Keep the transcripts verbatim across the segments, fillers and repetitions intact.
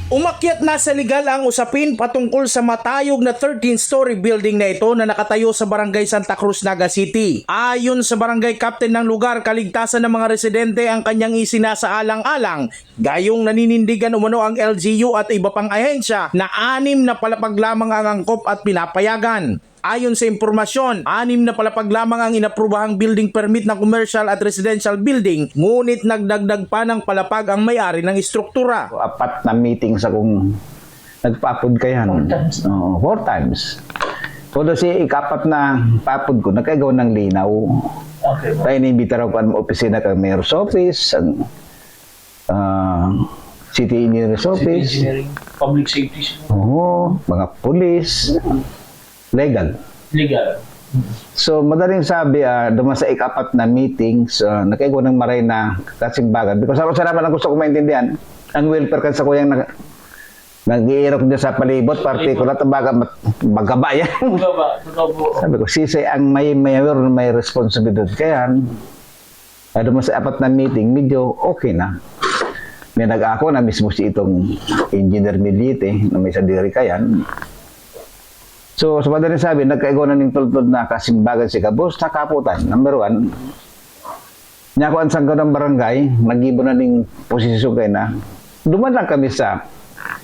Umakyat na sa legal ang usapin patungkol sa matayog na thirteen-story building na ito na nakatayo sa Barangay Santa Cruz, Naga City. Ayon sa barangay captain ng lugar, kaligtasan ng mga residente ang kanyang isinasaalang-alang, gayong naninindigan umano ang L G U at iba pang ahensya na anim na palapag lamang ang angkop at pinapayagan. Ayon sa impormasyon, anim na palapag lamang ang inaprubahang building permit na commercial at residential building, ngunit nagdagdag pa ng palapag ang may-ari ng estruktura. Apat na meetings akong nagpaapod kayan. Four times. Oo, four times. Pero si ikapat na paapod ko, nagkaigaw ng linaw. Okay. Kaya inimbitaran ko ang opisina kang Mayor's Office, ang ah, City Engineer's Office. Engineering, public safety. Oo, mga pulis. Legal. Legal. So, madaling sabi, ah, duman sa ikapat na meetings, ah, nagkaigwa ng maray na kasimbagan. Because ako, salamat ang gusto ko maintindihan. Ang welfare kan sa kuyang nag-iirok niya sa palibot, particular, baga mat-, magaba yan. Magaba, totoo po. Sabi ko, sisay ang may mayor, may responsibilidad kaya. Ano mo sa apat na meeting, medyo okay na. May nag-ako na mismo si itong Engineer Millete na may sadiri kayan. So, sa madaling sabi, nagkaigo na ning tultod na kasimbagan si Kabos, nakaputan. Number one, niya ko ang sanggaw ng barangay, nag-ibo na ning posisyon kayo na. Duman lang kami sa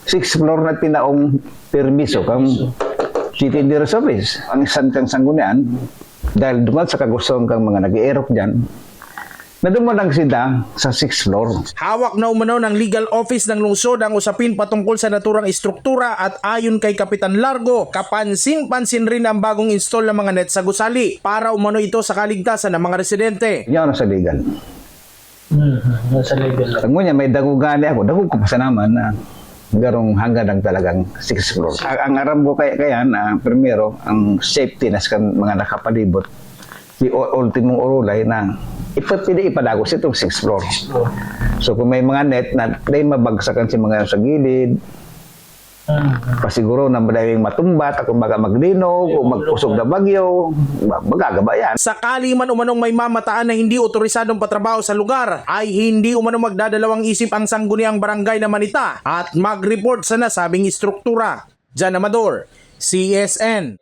sixth floor na tinaong permiso kang City Engineer's Office. Ang isan kang sanggunian, dahil duman sa kagustuhan kang mga nag-eerok dyan, na duman lang sila sa sixth floor. Hawak na umano ng legal office ng lungsod ang usapin patungkol sa naturang estruktura at ayon kay Kapitan Largo, kapansin-pansin rin ang bagong install ng mga net sa gusali para umano ito sa kaligtasan ng mga residente. Yan ang sa legal. Mhm, nasa legal lang. Ang ngunyan, may dangog gani ako. Dangog ko pa sa naman na garong hanggang ang talagang sixth floor. Ang, ang aram ko kaya, kaya na, primero, ang safety na sa mga nakapalibot. Si u-, ultimong urulay na ipapili ipadagos itong sixth floor. Sixth floor. So, kung may mga net na dahil mabagsakan si mga sa gilid, Mm. Pasiguro na madayong matumba, ta kumbaga maglinog o magkusog na bagyo, ma-, magagaba yan. Sakali man umanong may mamataan na hindi otorisadong patrabaho sa lugar, ay hindi umano magdadalawang isip ang sangguniang barangay na manita at mag-report sa nasabing estruktura. Jan Amador, C S N.